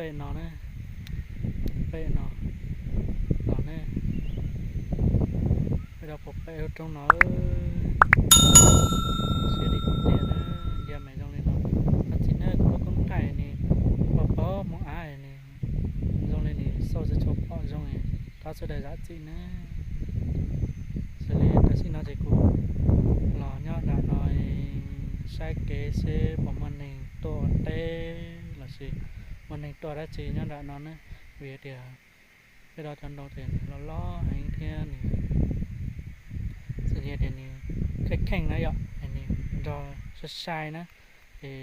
Pem no na, pem no los ne, peb rov puas pem lub roob no, siab li tiag na, ntsia mas zoo li no. Thov txim na, kuv lub koob thaij nws pog pog hmoov av nws zoo li nws xauj tsis tshua pom zoo, thov sawv daws zam txim na. Xws li tam sim no ces kuv los nyob nram no saib kev seb puas muaj neeg tuaj ua teb lossis muaj neeg tuaj dab tsi nyob nram no na, vim tias peb rov cov ntoo ces nws loj loj heev thiab nws xws li tias nws kheej kheej na yom, nws nrog sai sai na, ces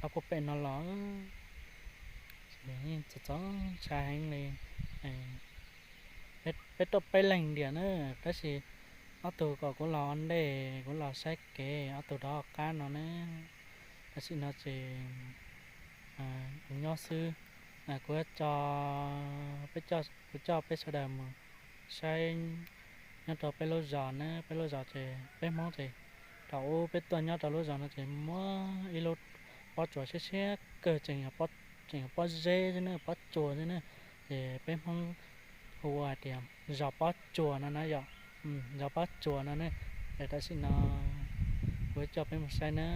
rov puag pem no los txom txom sai heev li. Peb tuaj peb leeg ntiag na, tab sis ob tug kom kuv los ua ntej, kuv los saib kev, ob tug rov qab no na. Tam sim no ces kuv nyob xwb, kuv, kuv coj peb sawv daws mus saib nyob rau peb lub zos na, peb lub zos ces peb Hmoob ces thaum ub peb tuaj nyob rau lub zos no ces muaj ib lub pob tsuas siab siab kawg, tseem yog pob zeb xwb na, pob tsuas xwb na, ces peb Hmoob hu ua hais tias zos pob tsuas no na yom, zos pob tsuas no ne. Es tam sim no kuv coj peb mus saib na,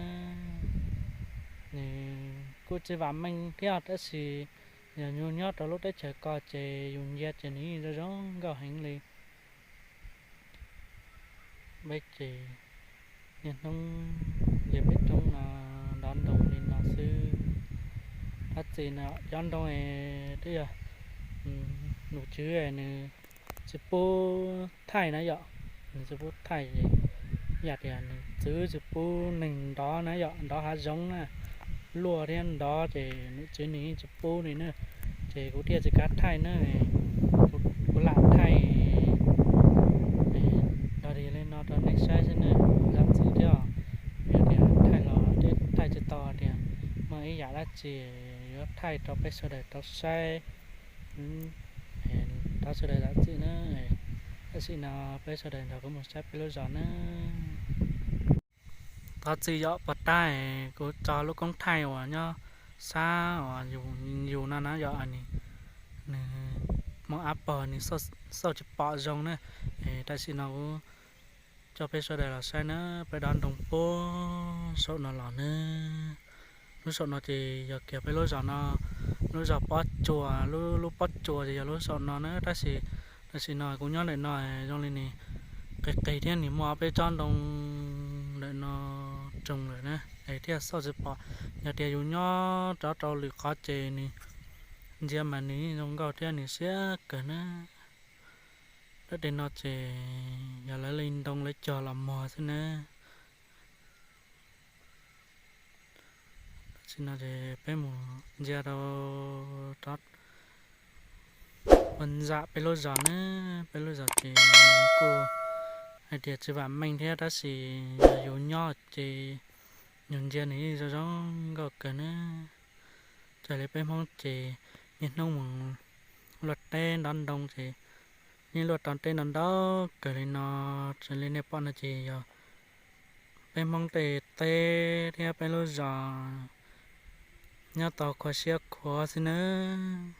nws kuj tsis vam meej thiab tab sis yog yus nyob rau lub teb chaws ko ces yus ntsia ces nws yeej zoo zoo nkauj heev li. Peb ces niaj hnub ntsia pem roob no, nrov ntoo li no xwb. Thov txim na, cov ntoo es twb yog num tswv nws tsis pub thaij na yom, nws tsis pub thaij ces yam tias nws txwv tsis pub neeg nrov na yom, nrov hav zoov na, luaj thiab nrov ces num tswv nws yeej tsis pub li na, ces kuv thiaj tsis kav thaij na, kuv lam thaij dog dig li no rau nej saib xwb na, zam txim thiab. Yog tias thaij los thaij tsis tau tias muaj ib yam dab tsi yuav thaij rau peb sawv daws tau saib, thov sawv daws zam txim na. Tam sim no peb sawv daws nrog kuv mus saib peb lub zos na. Thov txim yom, puag ta kuv tso lub koob thaij uas nyob sab uas yus no na yom, nws hmoov av pog nws xauj tsis pom zoo na. Tam sim no kuv coj peb sawv daws los saib na, peb dob ntoo puag saum no los na. Lub saum no ces yog kiag peb lub zos no, lub zos pob tsuas, lub pob tsuas ces yog lub saum no na, tab sis tam sim no kuv nyob ntawm no zoo li nws qis qis thiab nws muaj ob peb tsob ntoo ntawm no tsoo lawm na, es thiaj xauj tsis pom. Yog tias yus nyob rov rau lwm qhov ces nws ntsia mas nws yeej zoo nkauj thiab nws siab kawg na. Dab tsi no ces yog lawv li ntoo lawv cog los muag xwb na. Tam sim no ces peb mus ntsia rau rov ua ntxam peb lub zos na, peb lub zos ces kuj hais tias tsis vam meej thiab tab sis yog yus nyob ces yus ntsia nws yeej zoo zoo nkauj kawg na. Raws li peb Hmoob ces niaj hnub mus luaj teb nrov ntoo ces yeej luaj tau teb ntau ntau kawg li no. Raws li nej pom no ces yog peb Hmoob tej teb thiab peb lub zos nyob tau khuv siab khuav xwb nawb.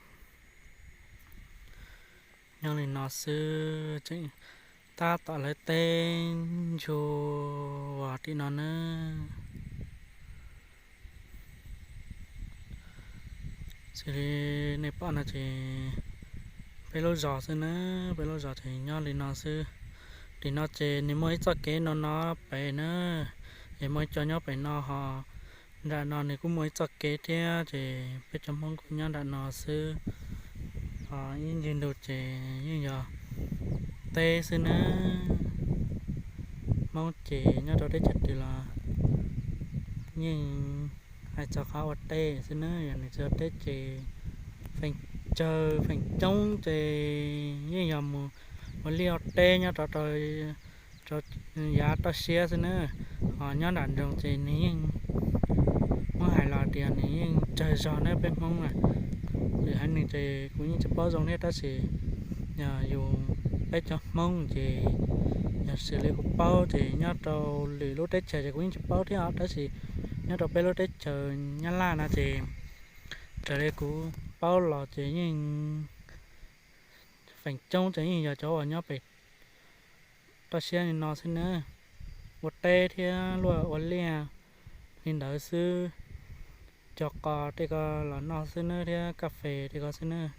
Nyob li no xwb tseem tab tom lawv teb ntsug tim no nawb. Xws li nej pom no ces peb lub zos xwb na, peb lub zos ces nyob li no xwb. Tim no ces nws muaj ib txoj kev no no pem na, es muaj ib co nyob pem no ho nram no nws kuj muaj ib txoj kev thiab ces peb cov Hmoob kuj nyob nram no xwb. Ho ib ncig ntug ces yeej yog teb xwb na. Hmoob ces nyob rau teb chaws twg los yeej hais txog qhov ua teb xwb na, yog nws tsis ua teb ces feem tsawg feem coob ces yeej yog mus ua liaj ua teb nyob rau rau yav toj siab xwb na. Ho nyob nram nroog ces nws yeej, muab hais los tias nws yeej tsawg zog na peb Hmoob na. Lwm haiv neeg ces kuv yeej tsis paub zoo thiab tab sis yog yus peb cov Hmoob ces yog xws li kuv paub ces nyob rau lwm lub teb chaws ces kuv yeej tsis paub thiab os, tab sis nyob rau peb lub teb chaws Nyab Laj no ces Raws li kuv paub los ces yeej feem coob ces yeej yog cov uas nyob pem toj siab li no xwb nawb, ua teb thiab luaj ua liaj li ntawd xwb. Cog qos tej ko los noj xwb nawb, thiab kas fes tej ko xwb nawb,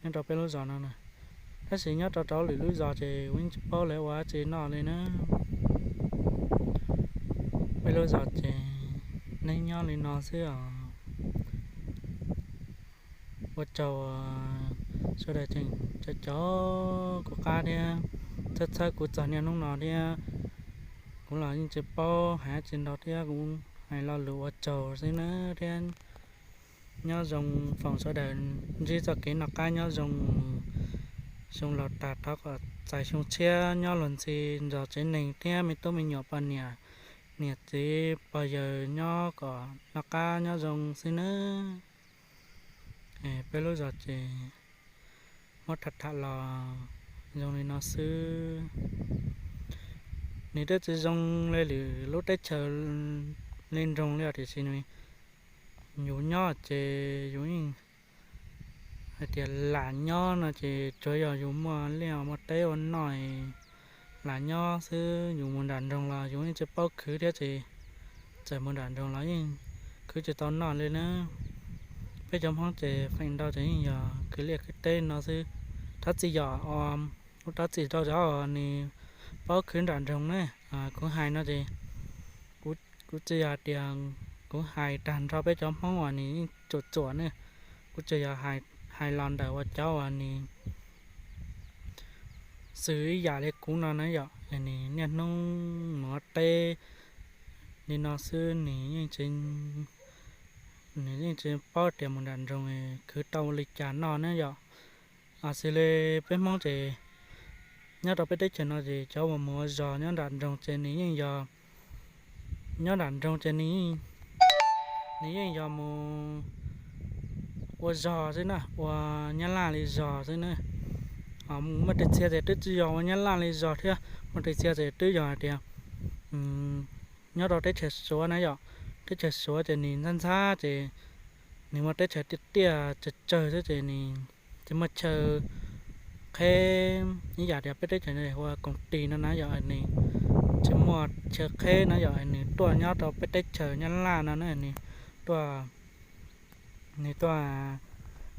nyob rau peb lub zos no na. Tab sis nyob rau rau lwm lub zos ces kuv yeej tsis paub lawv ua dab tsi noj li na. Peb lub zos ces neeg nyob li no xwb os. Ua tsaug sawv daws tseem caum kuv qab thiab txhawb txhawb kuv txog niaj hnub no thiab. Kuv los yeej tsis paub hais dab tsi ntau thiab, kuv hais lo lus ua tsaug xwb na thiab. Nyob zoo, foom sawv daws ntsib txoj kev noj qab nyob zoo, xyoo laus tas thov kom txais xyoo tshiab nyob luag ntxhi nrog tsev neeg thiab me tub me nyuam poj niam, niam txiv pog yawg nyob kom noj qab nyob zoo xwb nawb. Peb lub zos ces muab tham tham los zoo li no xwb. Nws twb tsis zoo li lwm lub teb chaws li nroog li os, tiam sis nws, yus nyob ces yus yeej hais tias lam nyob no ces tsuav yog yus muaj liaj muaj teb ua noj lam nyob xwb. Yus mus nram nroog los yus yeej tsis paub khwv thiab ces txawm mus nram nroog los yeej khwv tsis tau noj li na. Peb cov Hmoob ces feem ntau ces yeej yog khwv liaj khwv teb no xwb. Thov txim yom, ua thov txim rau cov uas nws paub khwv nram nroog ne. Kuv hais no ces kuv tsis yog tias kuv hais tag nrho peb cov Hmoob uas nws yeej tsuam tsuam ne. Kuv tsis yog hais los ntawm uas cov uas nws xws ib yam li kuv no na yom, nws niaj hnub mus ua teb li no xwb, nws yeej tsis, nws yeej tsis paub tias mus nram nroog khwv tau li cas noj na yom. Xws li peb Hmoob ces nyob rau peb teb chaws no ces cov uas mus ua zog nyob nram nroog ces nws yeej yog, nyob nram nroog ces nws, nws yeej yog mus ua zog xwb na, ua nyab laj li zog xwb na. Muaj tej txhia ces twb tsis yog ua nyab laj li zog thiab, muaj tej txhia ces twb yog hais tias nyob rau teb chaws Suav na yom. Teb chaws Suav ces nws ntxhab ntxhab ces nws muaj teb chaws tiaj tiaj tsawg tsawg xwb ces nws tsis muaj chaw qheb ib yam tias peb teb chaws ua koom tis no na yom, nws tsis muaj chaw qheb na yom, nws tuaj nyob rau peb teb chaws Nyab Laj no na, nws tuaj, nws tuaj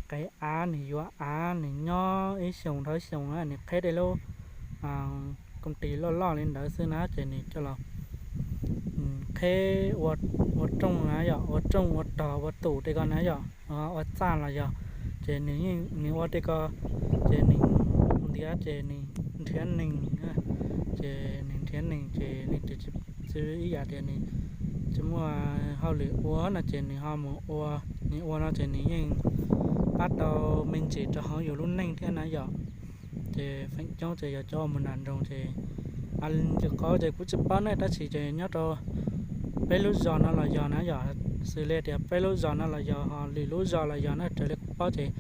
qev av, nws yuav av, nws nyob ib xyoos dhau ib xyoos na, nws qheb tej lub koom tis loj loj li ntawd xwb na, ces nws coj los qheb ua rooj na yom, ua rooj ua tog ua tus tej ko na yom, ua txaj los yog, ces nws, nws ua tej ko, ces nws ntiav ces nws nrhiav neeg, ces nws nrhiav neeg ces nws tsis, ib yam tias nws tsis muaj hauj lwm ua no ces nws ho mus ua, nws ua no ces nws yeej pab tau me ntsis rau hauv yus lub neej thiab na yom. Ces feem coob ces yog cov mus nram nroog ces, yus qhov ces kuv tsis paub ne, tab sis ces nyob rau peb lub zos no los yog na yom, xws li tias peb lub zos no los yog ho lwm lub zos los yog na, raws li kuv paub ces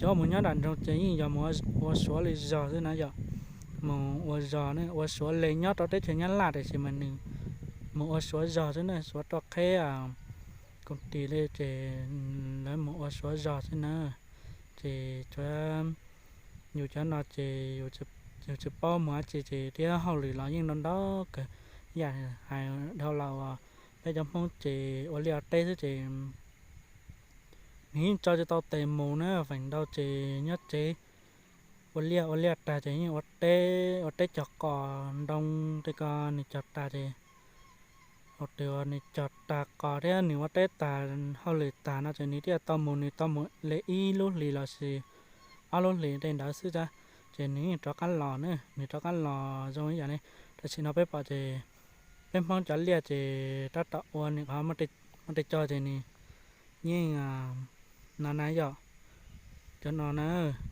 cov mus nyob nram nroog ces yeej yog mus ua suav li zog xwb na yom. Mus ua zog, ua suav li nyob rau teb chaws Nyab Laj tiam sis mas nws mus ua suav zog xwb na, suav tuaj qheb koom tis li ces lawv mus ua suav zog xwb na. Ces cov, yus cov no ces yus tsis paub mus dab tsi ces thiab hauj lwm los yeej ntau ntau kawg. Yam hais dhau los peb cov Hmoob ces ua liaj ua teb xwb ces nws yeej tso tsis tau tes mus na, feem ntau ces nyob tsev ua liaj, ua liaj tag ces yeej ua teb, ua teb cog qos ntoo tej ko, nws cog tag ces hauv twg uas nws cog tag qos thiab nws ua teb tag hauj lwm tag no ces nws thiaj tau mus, nws tau mus li ib lub hlis los sis ob lub hlis tej ntawd xwb, ces nws yeej rov qab los na, nws rov qab los zoo ib yam li tam sim no peb pom ces peb Hmoob cov liaj ces tab tom ua nws qhov muaj tej co ces nws yeej no na yom, cov no na,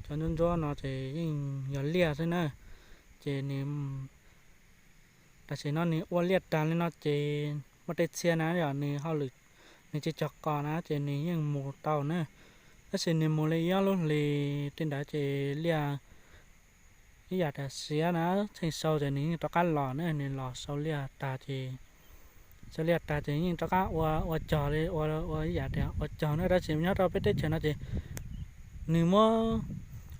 cov ntsuab ntsuab no ces yeej yog liaj xwb na, ces nws tam sim no nws ua liaj tag li no ces muaj tej txhia na yom, nws hauj lwm nws tsis cog qos na ces nws yeej mus tau na, tab sis nws mus li ob lub hlis tej ntawd ces liaj ib yam tias siav na, tsheej sau ces nws yeej rov qab los na, nws los sau liaj tag ces Cov liaj tag ces yeej rov qab ua, ua cog li, ua, ua ib yam tias ua cog na, tab sis nyob rau peb teb chaws no ces nws muab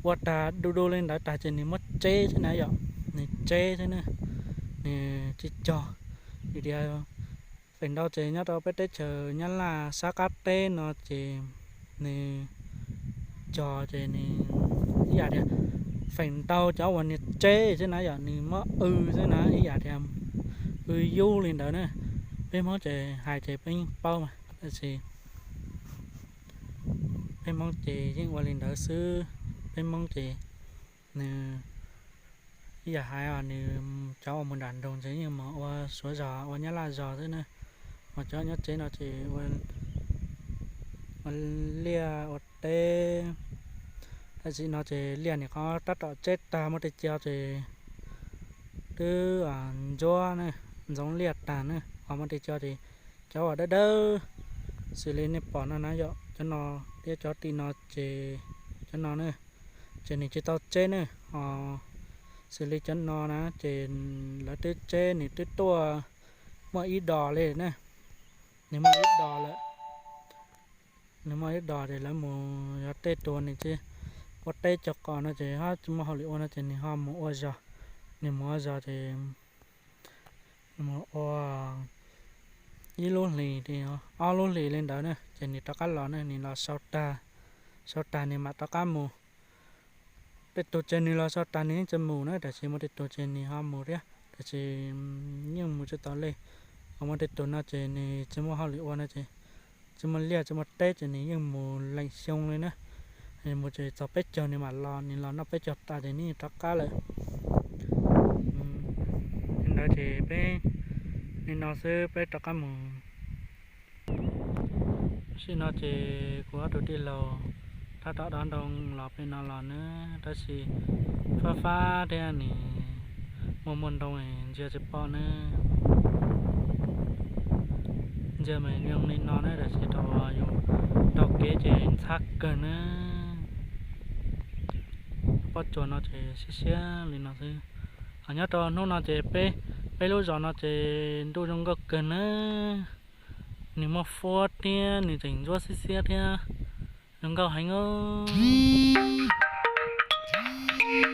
ua tag du du li ntawd tag ces nws muab tseb xwb na yom, nws tseb xwb na, nws tsis cog. Vim tias feem ntau ces nyob rau peb teb chaws Nyab Laj sab qab teb no ces nws cog ces nws ib yam tias feem ntau cov uas nws tseb xwb na yom, nws muab w xwb na, ib yam tias w yub li ntawd na. Peb Hmoob ces hais ces peb yeej paub mas, tab sis peb Hmoob ces yeej ua li ntawd xwb. Peb Hmoob ces nws ib yam hais os, nws cov uas mus nram nroog ces yeej mus ua Suav zos ua Nyab Laj zos xwb na, mas cov nyob tsev no ces ua liaj ua teb. Tam sim no ces liaj nws qhov tab tom tseb tag muaj tej co ces twb ntsuab na, ntxoov liaj tag na, ho muaj tej co ces cov uas dawb dawb xws li nej pom no na yom, cov no thiab cov tim no ces cov no na ces nws tsis tau tseb na, ho xws li cov no na ces lawv twb tseb, nws twb tuaj muaj ib dos li na, nws muaj ib dos lawm. Nws muaj ib dos ces lawv mus yog tej tus nws tsis ua teb cog qos no ces ho tsis muaj hauj lwm ua no ces nws ho mus ua zog. Nws mus ua zog ces mus ua ib lub hlis, ob lub hlis li ntawd na ces nws rov qab los na, nws los sau tag, sau tag nws mam rov qab mus. Tej tus ces nws los sau tag nws yeej tsis mus na, tab sis muaj tej tus ces nws ho mus thiab, tab sis yeej mus tsis tau li. Ho muaj tej tus no ces nws tsis muaj hauj lwm ua no ces tsis muaj liaj tsis muaj teb ces nws yeej mus leem xyoo li na. Mus ces txog peb caug nws mam los, nws los noj peb caug tas ces nws rov qab lawm. Li ntawd ces peb, li no xwb peb rov qab mus. Tam sim no ces kuv ob tug tij laug tab tom dob ntoo los pem no los na, tab sis fab fab thiab nws muaj muaj ntoo ntsia tsis pom na. Ntsia mas zoo li no na, tab sis thaum yus taug kev ces ntxhab kawg na. Pob tsuas no ces siab siab li no xwb. Ho nyob rau hnub no ces peb, peb lub zos no ces ntuj zoo nkauj kawg na. Nws muaj fuab thiab nws tseem ntsuab xiab xiab thiab, zoo nkauj heev os.